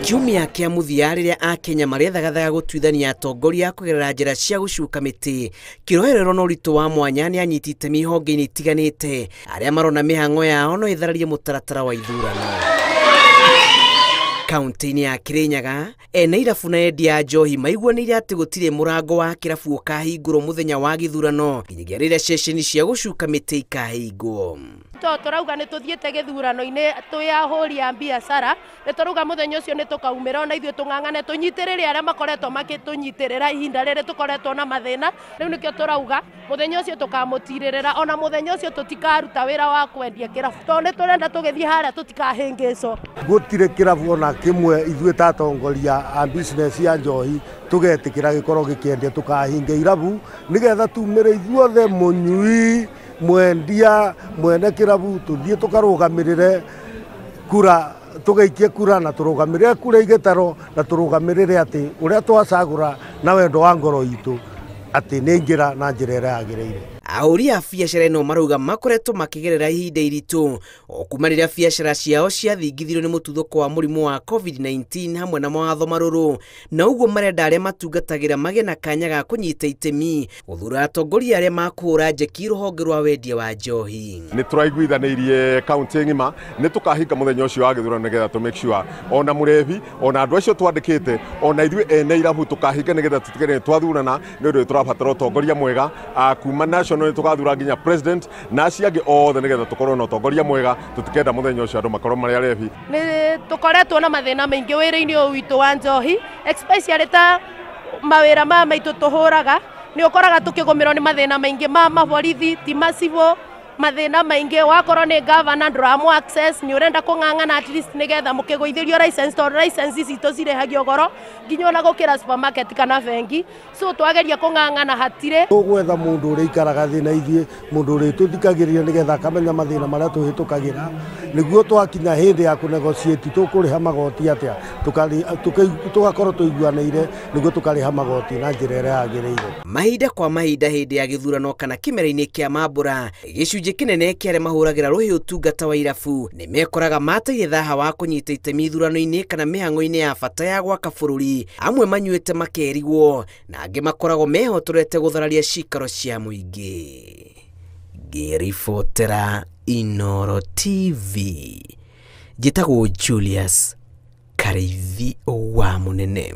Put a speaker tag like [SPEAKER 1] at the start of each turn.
[SPEAKER 1] Kiumia kĩa mũthia rĩrĩa Akenya marĩthagathaga gũtuithania atongoria kũgerera njĩra cia gũcuka mĩtĩ kĩroererwo na ũritũ wa mwanya nĩ anyiti itemi honge-inĩ itiganĩte arĩa marona mĩhang'o yao no ĩthararie mũtaratara wa ithurano. Kaunti-inĩ ya Kirinyaga ene irabu na endia a njohi maiguanĩire atĩ gũtirĩ mũrango wa kĩrabu ũkahingũrwo mũthenya wa gĩthurano nginyagia rĩrĩa ceceni cia gũcuka mĩtĩ ikahingwo.
[SPEAKER 2] To tũrauga nĩ tũthiĩte gĩthurano-inĩ twĩ ahũri a biacara, nĩ tũrauga mũthenya ũcio nĩ tũkaumĩra ona ithuĩ tũng'ang'ane tũnyitĩrĩre arĩa makoretwo makĩtũnyitĩrĩra ihinda rĩrĩ tũkoretwo na mathĩna. Rĩu nĩkĩo tũrauga mũthenya ũcio tũkamũtirĩrĩra, ona mũthenya ũcio tũtikaruta wĩra wa kwendia kĩrabu tondũ nĩ tũrenda tũgĩthiĩ harĩa tũtikahĩngĩcwo.
[SPEAKER 3] Gũtirĩ kĩrabu ona kĩmwe ithuĩ ta atongoria a business ya njohi tũgetĩkĩra gĩkorwo gĩkĩendia, tũkahinga irabu nĩgetha tumĩre ithuothe mũnyui mwendia mwene kĩrabu tũthiĩ tũkarũgamĩrĩre kura, tũgaikie kura na tũrũgamĩrĩre kura igĩtaro na tũrũgamĩrĩre atĩ ũrĩa twacagũra na wendo wa ngoro itũ atĩ nĩ ingĩra na njĩra ĩrĩa yagĩrĩire.
[SPEAKER 1] Ahũri a biacara ĩno marauga makoretwo makĩgerera ihinda iritũ o kuma rĩrĩa biacara ciao ciathingithirio nĩ mũtuthũko wa mũrimũ wa COVID-19 hamwe na mawatho marũrũ, na ũguo marenda arĩa matungatagĩra magĩe na kanya ga kũnyita itemi gũthura atongoria arĩa makũhũra njeki rũhonge rwa wendia wa njohi.
[SPEAKER 4] Nĩ tũraiguithanĩirie kaunti ng'ima nĩ tũkahinga mũthenya ũcio wa gĩthurano nĩgetha tũ make sure ona mũrebi ona andũ acio twandĩkĩte ona ithuĩ ene irabu tũkahinga nĩgetha tũtigĩrĩre nĩ twathurana, nĩ ũndũ tũrabatara ũtongoria mwega kuma national nĩ tũgathura nginya president na acio angĩ othe nĩgetha tũkorwo na ũtongoria mwega, tũtikenda mũthenya ũcio andũ makorwo marĩ arebi.
[SPEAKER 2] Nĩ tũkoretwo na mathĩna maingĩ wĩra-inĩ ũyũ witũ wa njohi, especially ta mawĩra maya maitũ tũhũraga, nĩ ũkoraga tũkĩgũmĩrwo nĩ mathĩna maingĩ ma maborithi, ti macibũ, mathĩna maingĩ wakorwo nĩ governor ndũramũ access, nĩ ũrenda kũng'ang'ana at least nĩgetha mũkĩgũithĩrio license tondũ license citũ cirĩhagio goro nginya ona gũkĩra supermarket kana bengi, so twageria kũng'ang'ana hatirĩ.
[SPEAKER 3] Tũgwetha mũndũ ũrĩa ikaraga thĩ na ithuĩ, mũndũ ũrĩa tũthikagĩrĩria nĩgetha akamenya mathĩna marĩa tũhĩtũkagĩra, nĩguo twakinya hĩndĩ ya kũnegotiate tũkũrĩha magoti atĩa, tũgakorwo tũiguanĩire nĩguo tũkarĩha magoti na njĩra ĩrĩa yagĩrĩire.
[SPEAKER 1] Mahinda kwa mahinda hĩndĩ ya gĩthurano kana kĩmera-inĩ kĩa mambũra, gĩcunjĩ kĩnene kĩa arĩa mahũragĩra rũhĩ ũtungata wa irabu nĩ mekoraga mateire thaha wa kũnyita itemi ithurano-inĩ kana mĩhang'o-inĩ ya bata ya gwaka bũrũri, amwe manyuĩte makerigwo na angĩ makoragwo mehotorete gũthararia cikaro cia mũingĩ. Ngĩribotera Inooro TV, njĩtagwo Julius Karĩithi wa Mũnene.